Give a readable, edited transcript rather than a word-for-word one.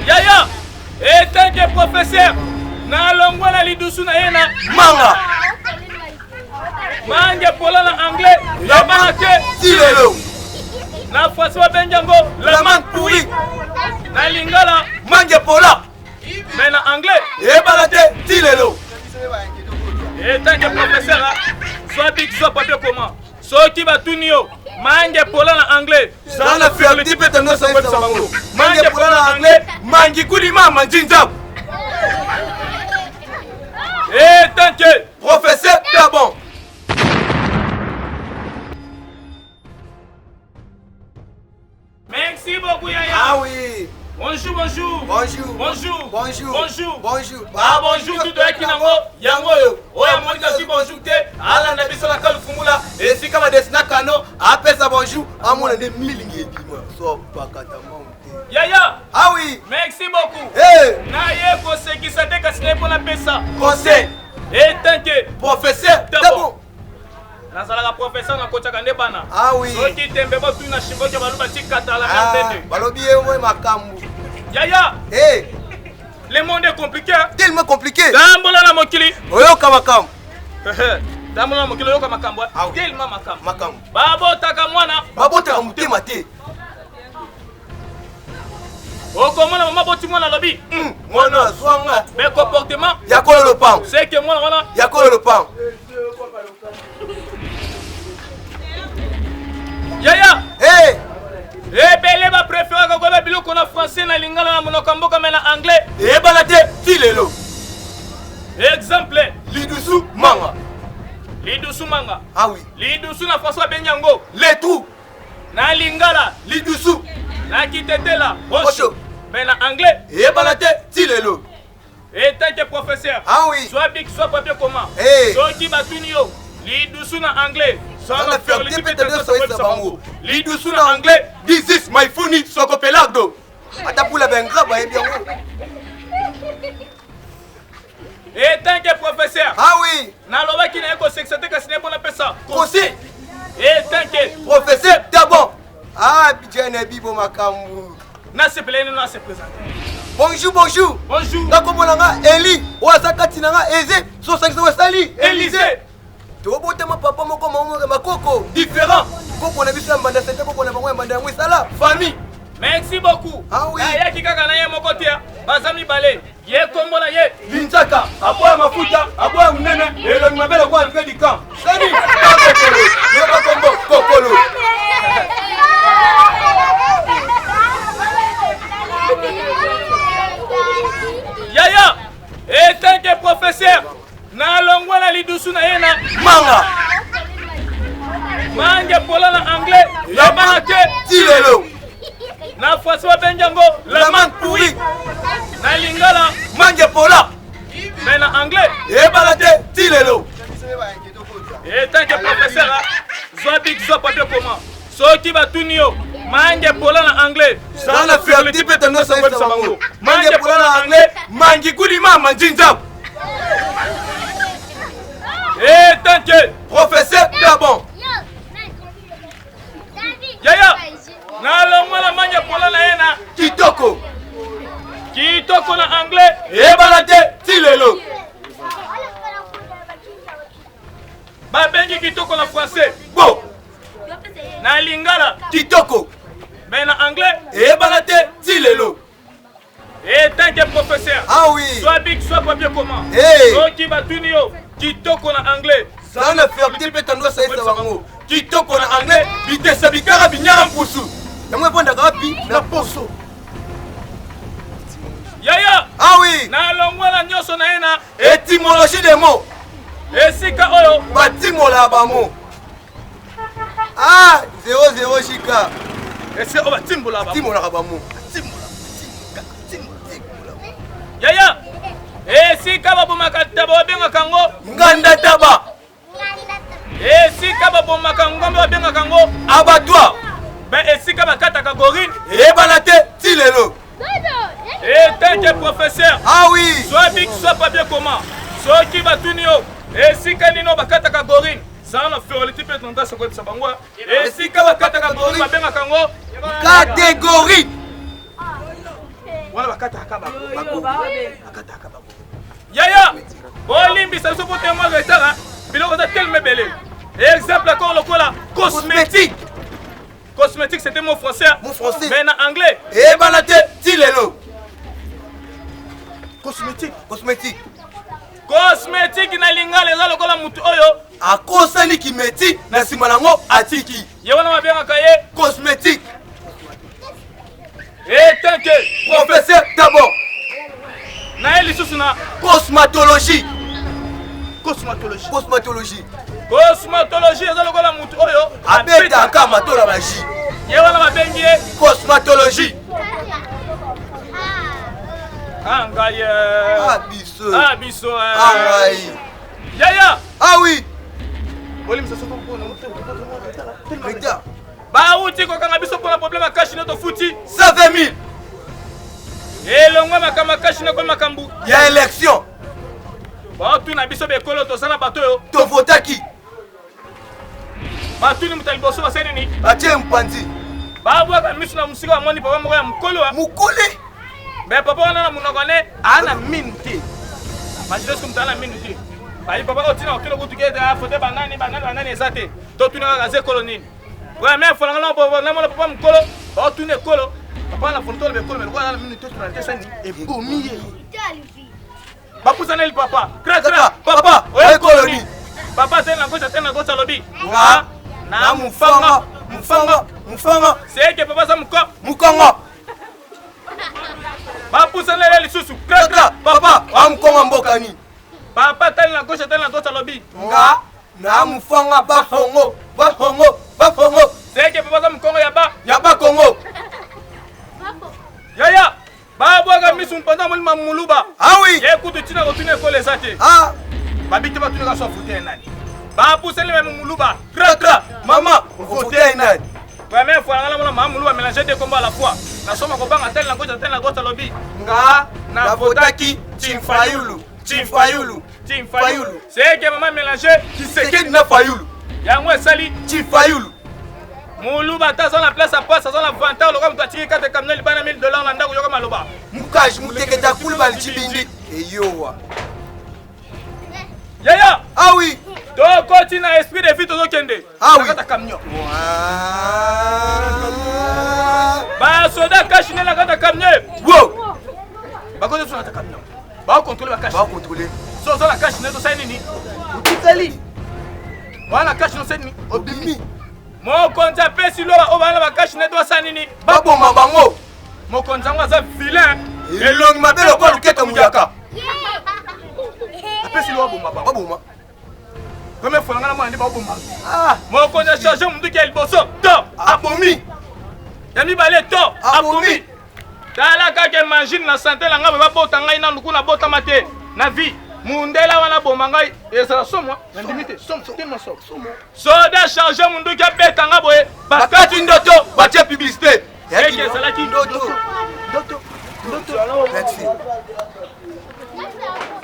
Yaya, etant que professeur, nalongwa na lidusu na ye na manga. Mange pola na anglais, yabana te. Ti lelo. Na français babengi yango la mangue pourrie. Na lingala mange pola. Mais na anglais eyebana te ti lelo. Etant que professeur, soit bic soit papier comment? Soki batuni yo mange pola na anglais. Zala na fierté mpe tendance ayebisa bango. Mange pola na anglais, mangi kulima manjinza. Et tant que professeur Tabon. Merci beaucoup Yaya. Ah oui. Bonjour, bonjour. Bonjour. Bonjour. Bonjour. Bonjour. Bonjour. Ah bonjour tout oyaki nango yango oyo. Oyo amoni kasi bonjour te alanda biso na kalufungula esika badesina kano apesa bonjour amona nde milingi ebima so pakata mangu te. Yaya. Ah oui. Merci beaucoup. Hey. Naye kosekisa te kasi naye mpo napesa conseil. Etant que professeur Tabo. Nazalaka professeur nakotaka nde bana. Ah oui. Soki tembe botuna shimboke baluba tikatala ah, ndende. Balobi ye moi makambo. Yaya. Hey. Le monde est compliqué. Hein? Tellement compliqué. Tambola na mokili. Oyoka makambo. Tambola na mokili oyoka makambo. Ah oui. Tellement makambo. Makambo. Babotaka mwana. Babotaka motema te. Okomona mama boti mwana alobi. Mwana azwanga. Mais comportement. Ya kolo lopango. C'est que mwana wana. Ya kolo lopango. Yaya. Hey. Ebele ba préféraka koyeba biloko na français na lingala na monoko ya mboka mais na anglais. Eyebana te ti lelo. Exemple. Lidusu manga. Lidusu manga. Ah oui. Lidusu na français babengi yango. Les trous. Na lingala. Lidusu. Na kitetela. Osho. Mais na anglais. Eyebana te ti lelo. Etant que professeur. Ah oui. Soit bic soit papier comment. Hey. Soki batuni yo. Lidusu na anglais. Sana fierté mpe tendance oyebisa bango. Lidusu na anglais. This is my funi sokopelado. Ata pula bengra bayebi yango. Etant que professeur. Ah oui. Nalobaki na ye kosekisa te kasi naye mpo napesa conseil. Etant que professeur Tabon. Ah, Bidjane Bibo makambo. Nasepela ye nano ase présente. Bonjour, bonjour. Bonjour. Nga kombo na nga Eli, oyo aza kati na nga Eze, so osangisa oyo esali Elise. Tobotama papa moko mama moko makoko différent. Koko na biso ya mbanda sete koko na bango ya mbanda yango esala famille. Merci beaucoup. Ah oui. Nayaki kaka na ye moko te, baza mibale. Ye kombo na ye Linzaka, aboya mafuta, aboya munene, elongi mabe lokola Andre du camp. Sani, kokolo, yoka kombo kokolo. Yaya, etant que professeur, nalongwa na lidusu na ye na manga. Mange pola na anglais, yabana te. Ti lelo. Na français babengi yango la mangue pourrie. Na lingala mange pola. Mais na anglais eyebana te ti lelo. Etant que professeur, zwa bic zwa papier comment? Soki batuni yo mange pola na anglais. Zala na fierté mpe tendance ayebisa bango. Mange pola na anglais, mangi kulima manjinza. Etant que professeur Tabon. Yaya, nalongwa na mange pola na ye na kitoko. Kitoko na anglais. Eyebana te ti lelo. Babengi kitoko na français. Bo. Na lingala. Kitoko. Mais na anglais. Eyebana te ti lelo. Etant que professeur. Ah oui. Soit bic, soit papier comment. Hey. Soki batuni yo kitoko na anglais. Zala na fierté mpe tendance ayebisa bango. Kitoko na anglais, bitesa bikara binyara mpusu. Yango evandaka wapi? Na poso. Yaya. Ah oui. Nalongwa na nyonso na ye na étymologie des mots. Esika oyo batimola ba mots. Ah, 00 jika. Esika oyo batimbola ba. Batimolaka ba mots. Yaya. Esika babomaka taba babengaka yango nganda taba. Esika babomaka ngombe babengaka yango abattoir. Ben esika bakataka gorille eyebana te ti lelo. Etant que professeur. Ah oui. Soit bic soit papier comment. Soki batuni yo esika nino bakataka gorille. Zala na feroliti mpe tendance koyebisa bango esika bakataka gorille babengaka yango catégorie. Wana bakataka bango. Bakataka bango. Yaya, bolimbisa biso po tellement retard, biloko eza tellement ebele. Exemple encore lokola cosmétique. Cosmétique c'était mot français. Mot français. Mais na anglais. Eyebana te ti lelo. Cosmétique. Cosmétique. Cosmétique na lingala eza lokola mutu oyo akosani kimeti na nsima nango atiki. Ye wana babengaka ye cosmétique. Et tant que professeur d'abord na ye lisusu na cosmatologie. Cosmatologie. Cosmatologie. Cosmatologie eza lokola mutu oyo abetaka matola magie. Ye wana babengi ye cosmatologie. Ah ngai. Ah biso. Ah biso. Ah ngai. Yaya. Ah oui. Olimisa soto mpona. Retard. Bawuti kokanga biso mpona problème ya cash tofuti 120 000. Elongwa makambo ya cash komi makambo ya élection. Batuna biso bekolo toza na bato oyo tovotaki. Batuni moto ya liboso basali nini? Batie mpanzi. Babwaka miso na mosika bamoni papa moko ya mokolo. Mokole. Mais papa wana na monoko ne ana minu te. Majidesco moto ana minu te. Bayi papa otina okende kutu ke fote banani banani banani eza te. Totuna kaka aza ekolo nini? Première fois nanga namona papa mokolo baotuna ekolo. Papa na foto lobe ekolo mais lokola na minu te tuna te sani ebomi ye. Bapusaneli papa. Kra kra papa oyo ekolo nini? Papa ateli na gauche ateli na gauche alobi. Nga na mufanga mufanga mufanga. C'est que papa za muko mukongo. Bapusaneli lisusu. Kra kra papa wa mukongo mboka nini? Papa ateli na gauche ateli na droite alobi. Nga na mufanga bafongo bafongo bafongo. C'est que papa za mukongo ya ba ya ba Kongo. Yaya babwaka misu mpanza moli mamuluba. Ah oui. Ye kutu tina kotuna ekolo eza te. Ah. Babiti batuna ka so voter nani? Babuseli me muluba. Kra kra mama voter nani? Première fois ngala mona mama muluba mélanger deux combats à la fois. Na soma ko banga tel na gauche tel na droite alobi. Nga na votaki Team Fayulu, Team Fayulu, Team Fayulu. C'est que maman mélanger Tshisekedi na Fayulu. Yango esali Team Fayulu. Muluba ata aza na place ya passe, aza na vantard lokola moto atiki kate camion libanda $1000 na ndako yoka maloba. Mukaji muteketa kuluba lichibindi eyowa. Yaya. Ah oui. Tokoti na esprit de vie tozokende. Ah oui. Nakata camion. Ba soda cash ne na kata camion. Wow. Bakozo sona ta camion. Ba contrôler ba cash. Ba contrôler. So so la cash ne to sai nini? Utikali. Wana cash no sai nini? Obimi. Mokonzi apesi loba oyo bana ba cash ne to sai nini? Baboma bango. Mokonzi yango aza vilain. Elongi mabe lokola luketa muyaka. Apesi loba boma bango. Baboma. Première fois ngana mwana nde baboma. Ah, mokonzi a chargé munduki ya liboso to abomi. Ya mibale to abomi. Tala kaka imagine na santé na ngai babota ngai nanu kuna botama te na vie. Mundela wana boma ngai ezala somo na ndimi te somo tellement somo. Soda chargé munduki abeta nga boye bakati ndoto batie publicité. Eke ezalaki ndoto.